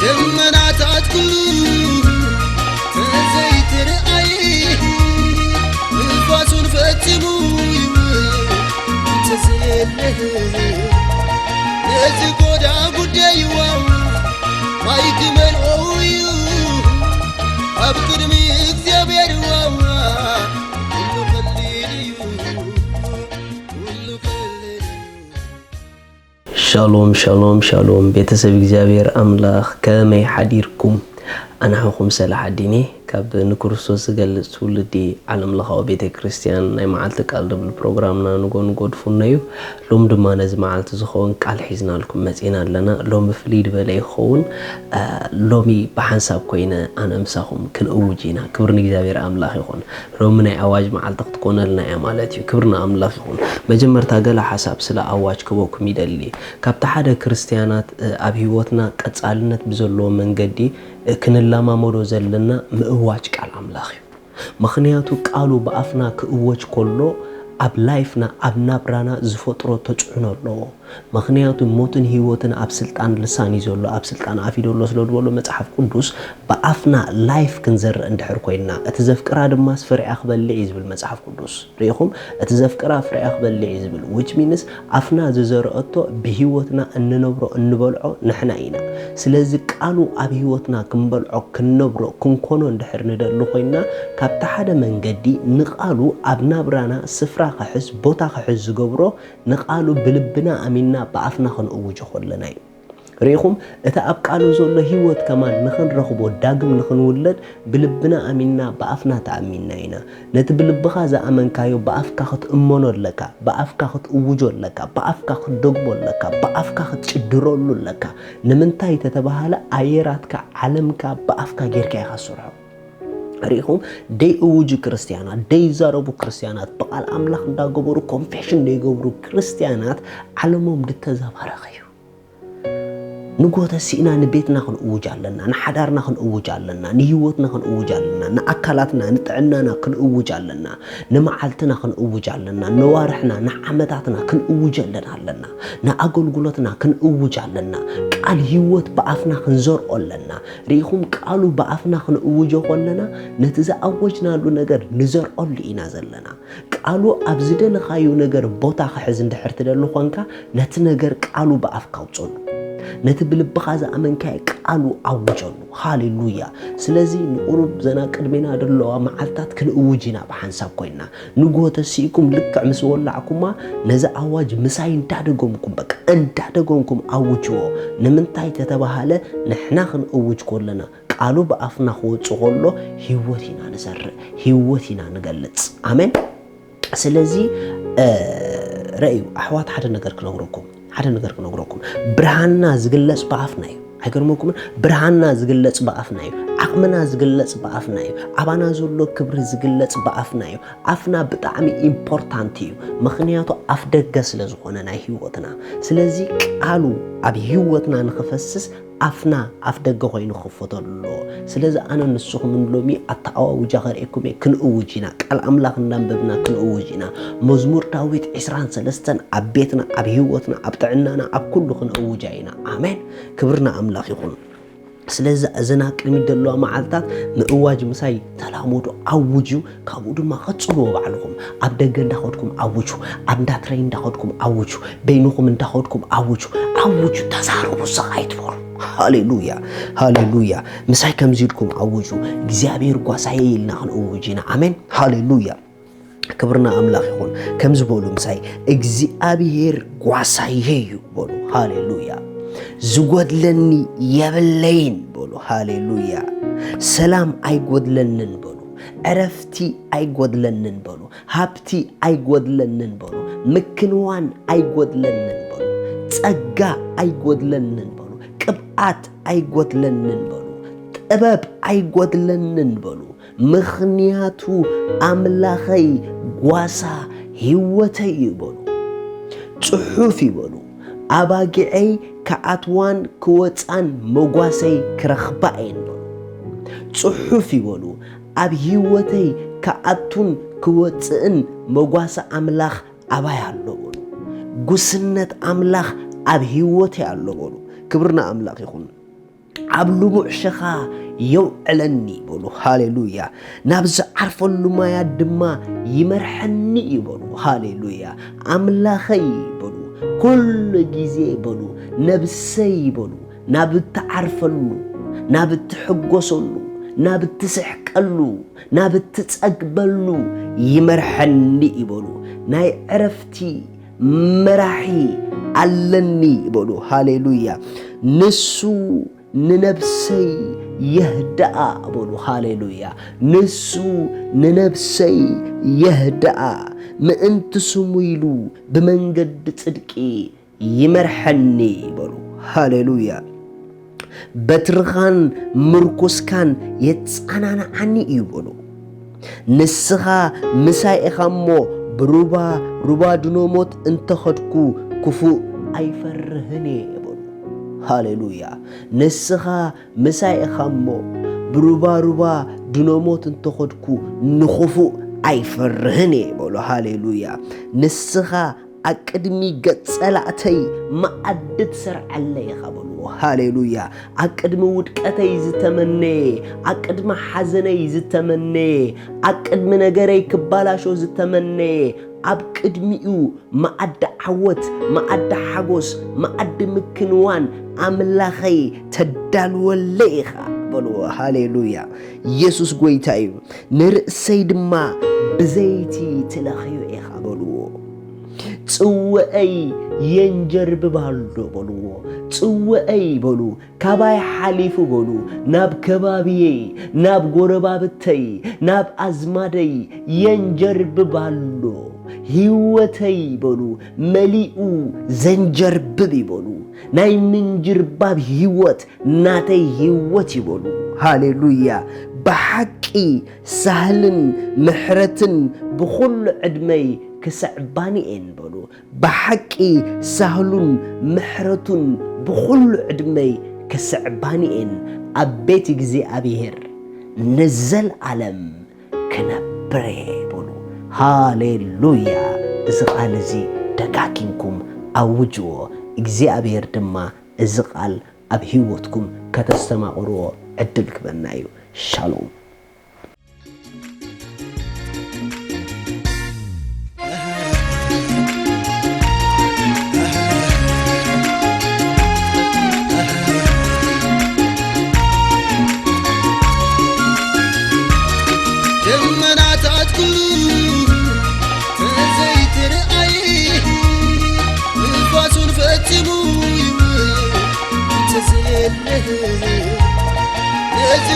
ደመናታት ኩሉ ተዘይትርኣይ፣ ንፋሱን ፈጺሙ ይውል እንተዘየለ፣ ነዚ ጎዳ ጉዳይዋ ማይ ክመልኦ እዩ ኣብ ቅድሚ እግዚኣብሔር ዋዋ። ኩሉ ቀሊል እዩ፣ ኩሉ ቀሊል እዩ። ሻሎም፣ ሻሎም፣ ሻሎም፣ ቤተሰብ እግዚኣብሔር ኣምላኽ፣ ከመይ ሓዲርኩም? ኣናሕኹም ሰላሕ ኣዲኒ፣ ካብ ንክርስቶስ ዝገልጽ ትውልዲ ዓለም ለኻዊ ቤተ ክርስቲያን ናይ መዓልቲ ቃል ዝብል ፕሮግራምና ንጎ ንጎ ድፉኖ እዩ። ሎም ድማ ነዚ መዓልቲ ዝኸውን ቃል ሒዝናልኩም መጺና ኣለና። ሎሚ ፍልይ ዝበለ ይኸውን። አ፣ ሎሚ ብሓንሳብ ኮይነ ኣነ ምሳኹም ክንእውጅ ኢና። ክብሪ ንእግዚኣብሔር ኣምላኽ ይኹን። ሎሚ ናይ ኣዋጅ መዓልቲ ክትኮነልና እያ ማለት እዩ። ክብሪ ንኣምላኽ ይኹን። መጀመርታ ገለ ሓሳብ ስለ ኣዋጅ ክበኩም ይደሊ። ካብቲ ሓደ ክርስትያናት፣ እ፣ ኣብ ህይወትና ቀጻልነት ብዘለዎ መንገዲ፣ እ፣ ክንለማመዶ ዘለና ምእዋጅ ቃል ኣምላኽ እዩ። ምኽንያቱ ቃሉ ብኣፍና ክእወጅ ከሎ ኣብ ላይፍና፣ ኣብ ናብራና ዝፈጥሮ ተጽዕኖ ኣለዎ። ምኽንያቱ ሞትን ህይወትን ኣብ ስልጣን ልሳን እዩ ዘሎ፣ ኣብ ስልጣን ኣፍ እዩ ዘሎ ስለ ዝበሎ መጽሓፍ ቅዱስ፣ ብኣፍና ላይፍ ክንዘርእ እንድሕር ኮይንና፣ እቲ ዘፍቅራ ድማስ ፍሬኣ ክበልዕ እዩ ዝብል መጽሓፍ ቅዱስ። ርኢኹም? እቲ ዘፍቅራ ፍሬኣ ክበልዕ እዩ ዝብል፣ which means ኣፍና ዝዘርአቶ ብህይወትና እንነብሮ እንበልዖ ንሕና ኢና። ስለዚ ቃሉ ኣብ ህይወትና ክንበልዖ፣ ክንነብሮ፣ ክንኮኖ እንድሕር ንደሊ ኮይንና፣ ካብቲ ሓደ መንገዲ ንቃሉ ኣብ ናብራና ስፍራ ክሕዝ፣ ቦታ ክሕዝ ዝገብሮ ንቃሉ ብልብና ኣሚንና ብኣፍና ክንእውጆ ከለና እዩ። ርኢኹም? እቲ ኣብ ቃሉ ዘሎ ህይወት ከማን ንኽንረኽቦ፣ ዳግም ንኽንውለድ ብልብና ኣሚንና ብኣፍና ተኣሚንና ኢና። ነቲ ብልብኻ ዝኣመንካዮ ብኣፍካ ክትእመኖ ኣለካ፣ ብኣፍካ ክትእውጆ ኣለካ፣ ብኣፍካ ክትደግሞ ኣለካ፣ ብኣፍካ ክትጭድረሉ ኣለካ። ንምንታይ ተተባሃለ ኣየራትካ ዓለምካ ብኣፍካ ጌርካ ኢኻ ትሰርሖ። ርኢኹም? ደይ እውጁ ክርስትያናት፣ ደይ ዛረቡ ክርስትያናት፣ ብቃል ኣምላኽ እንዳገበሩ ኮንፌሽን ደይገብሩ ክርስትያናት ዓለሞም ድተዘባረኸ እዩ። ንጎ ተሲእና ንቤትና ክንእውጅ ኣለና፣ ንሓዳርና ክንእውጅ ኣለና፣ ንህይወትና ክንእውጅ ኣለና፣ ንኣካላትና ንጥዕናና ክንእውጅ ኣለና፣ ንመዓልትና ክንእውጅ ኣለና፣ ነዋርሕና ንዓመታትና ክንእውጀለን ኣለና፣ ንኣገልግሎትና ክንእውጅ ኣለና። ቃል ህይወት ብኣፍና ክንዘርኦ ኣለና። ርኢኹም? ቃሉ ብኣፍና ክንእውጆ ከለና ነቲ ዝኣወጅናሉ ነገር ንዘርኦሉ ኢና ዘለና። ቃሉ ኣብ ዝደለኻዮ ነገር ቦታ ክሕዝ እንድሕር ትደሊ ኾንካ፣ ነቲ ነገር ቃሉ ብኣፍካ ኣውጸሉ። ነቲ ብልብኻ ዝኣመንካዮ ቃሉ ኣውጀሉ። ሃሌሉያ! ስለዚ ንቁሩብ ዘና ቅድሜና ዘለዋ መዓልታት ክንእውጅ ኢና ብሓንሳብ ኮይንና። ንግሆ ተሲእኩም ልክዕ ምስ ወላዕኩማ ነዚ ኣዋጅ ምሳይ እንዳደገምኩም፣ በቃ እንዳደገምኩም ኣውጅዎ። ንምንታይ ተተባሃለ ንሕና ክንእውጅ ከለና ቃሉ ብኣፍና ክወጽእ ከሎ ህይወት ኢና ንዘርእ፣ ህይወት ኢና ንገልጽ። ኣሜን። ስለዚ፣ እ፣ ረእዩ ኣሕዋት፣ ሓደ ነገር ክነግረኩም፣ ሓደ ነገር ክነግረኩም። ብርሃንና ዝግለጽ ብኣፍና እዩ። ኣይገርመኩምን? ብርሃንና ዝግለጽ ብኣፍና እዩ። ዓቕምና ዝግለጽ ብኣፍና እዩ። ኣባና ዘሎ ክብሪ ዝግለጽ ብኣፍና እዩ። ኣፍና ብጣዕሚ ኢምፖርታንት እዩ። ምኽንያቱ ኣፍ ደገ ስለ ዝኾነ ናይ ህይወትና። ስለዚ ቃሉ ኣብ ህይወትና ንኽፈስስ ኣፍና ኣፍ ደገ ኮይኑ ክኽፈተሉ ኣለዎ። ስለዚ ኣነ ንስኹምን ሎሚ ኣተኣዋውጃ ከርእየኩም እየ። ክንእውጅ ኢና። ቃል ኣምላኽ እንዳንበብና ክንእውጅ ኢና። መዝሙር ዳዊት ዕስራን ሰለስተን ኣብ ቤትና፣ ኣብ ህይወትና፣ ኣብ ጥዕናና፣ ኣብ ኩሉ ክንእውጃ ኢና። ኣሜን። ክብርና ኣምላኽ ይኹን። ስለዚ እዘን ኣብ ቅድሚት ዘለዋ መዓልታት ምእዋጅ ምሳይ ተላመዱ፣ ኣውጁ፣ ካብኡ ድማ ቀጽልዎ ባዕልኹም። ኣብ ደገ እንዳኸድኩም ኣውጁ፣ ኣብ እንዳ ትሬን እንዳኸድኩም ኣውጁ፣ በይንኹም እንዳኸድኩም ኣውጁ፣ ኣውጁ፣ ተዛረቡ፣ ስቕ ኣይትበሉ። ሃሌሉያ፣ ሃሌሉያ። ምሳይ ከምዚ ኢልኩም ኣውጁ፣ እግዚኣብሔር ጓሳየ ኢልና ክንእውጅ ኢና። ኣሜን፣ ሃሌሉያ። ክብርና ኣምላኽ ይኹን። ከምዚ በሉ ምሳይ፣ እግዚኣብሔር ጓሳየ እዩ በሉ። ሃሌሉያ። ዝጎድለኒ የብለይን በሉ። ሃሌሉያ። ሰላም ኣይጎድለንን በሉ። ዕረፍቲ ኣይጎድለንን በሉ። ሃብቲ ኣይጎድለንን በሉ። ምክንዋን ኣይጎድለንን በሉ። ጸጋ ኣይጎድለንን በሉ። ቅብኣት ኣይጎድለንን በሉ። ጥበብ ኣይጎድለንን በሉ። ምኽንያቱ ኣምላኸይ ጓሳ ህይወተይ እዩ በሉ። ጽሑፍ እዩ በሉ። ኣባጊዐይ ክኣትዋን ክወጻን መጓሰይ ክረኽባ እየን በሉ። ጽሑፍ ይበሉ፣ ኣብ ህይወተይ ክኣቱን ክወጽእን መጓሰ ኣምላኽ ኣባይ ኣሎ በሉ። ጉስነት ኣምላኽ ኣብ ህይወተይ ኣሎ በሉ። ክብርና ኣምላኽ ይኹን። ኣብ ልሙዕ ሸኻ የውዕለኒ በሉ። ሃሌሉያ። ናብ ዝዓርፈሉ ማያት ድማ ይመርሐኒ እዩ በሉ። ሃሌሉያ። ኣምላኸይ በሉ። ኩሉ ግዜ በሉ። ነብሰይ በሉ። ናብ እትዓርፈሉ፣ ናብ እትሕጎሰሉ፣ ናብ እትስሕቀሉ፣ ናብ እትጸግበሉ ይመርሐኒ እዩ በሉ። ናይ ዕረፍቲ መራሒ ኣለኒ በሉ። ሃሌሉያ። ንሱ ንነብሰይ የህድኣ በሉ። ሃሌሉያ። ንሱ ንነብሰይ የህድኣ፣ ምእንቲ ስሙ ኢሉ ብመንገዲ ጽድቂ ይመርሐኒ በሉ። ሃሌሉያ። በትርኻን ምርኩስካን የጸናንዓኒ እዩ በሉ። ንስኻ ምሳይ ኢኻ እሞ፣ ብሩባ ሩባ ድኖሞት እንተኸድኩ ክፉእ ኣይፈርህን እየ በሉ። ሃሌሉያ። ንስኻ ምሳይ ኢኻ እሞ፣ ብሩባ ሩባ ድኖሞት እንተኸድኩ ንኽፉእ ኣይፈርህን እየ በሉ። ሃሌሉያ። ንስኻ ኣብ ቅድሚ ገጽ ጸላእተይ መኣዲ ትሰርዓለይ ኢኻ በልዎ። ሃሌሉያ። ኣብ ቅድሚ ውድቀተይ ዝተመነየ፣ ኣብ ቅድሚ ሓዘነይ ዝተመነየ፣ ኣብ ቅድሚ ነገረይ ክባላሾ ዝተመነየ፣ ኣብ ቅድሚኡ መኣዲ ዓወት፣ መኣዲ ሓጎስ፣ መኣዲ ምክንዋን ኣምላኸይ ተዳልወለይ ኢኻ በልዎ። ሃሌሉያ። ኢየሱስ ጎይታ እዩ። ንርእሰይ ድማ ብዘይቲ ትለኽዮ ኢኻ በልዎ። ጽውዐይ የንጀርብብ ኣሎ በልዎ። ጽውዐይ በሉ፣ ካባይ ሓሊፉ በሉ፣ ናብ ከባብየይ፣ ናብ ጎረባብተይ፣ ናብ ኣዝማደይ የንጀርብብ ኣሎ። ህይወተይ በሉ፣ መሊኡ ዘንጀርብብ ይበሉ። ናይ ምንጅርባብ ህይወት ናተይ ህይወት ይበሉ። ሃሌሉያ። ብሓቂ ሳህልን ምሕረትን ብኹሉ ዕድመይ ክስዕባኒ እየን በሉ። ብሓቂ ሳህሉን ምሕረቱን ብኹሉ ዕድመይ ክስዕባኒ እየን። ኣብ ቤት እግዚኣብሔር ንዘልኣለም ክነብር እየ በሉ። ሃሌሉያ። እዚ ቃል እዚ ደጋጊምኩም ኣውጅዎ። እግዚኣብሔር ድማ እዚ ቃል ኣብ ህይወትኩም ከተስተማቕርዎ ዕድል ክበና እዩ። ሻሎም። ደመናታት ኩሉ ተዘይትርኣይ፣ ንፋሱን ፈጺሙ ይውል እንተዘየለ፣ ነዚ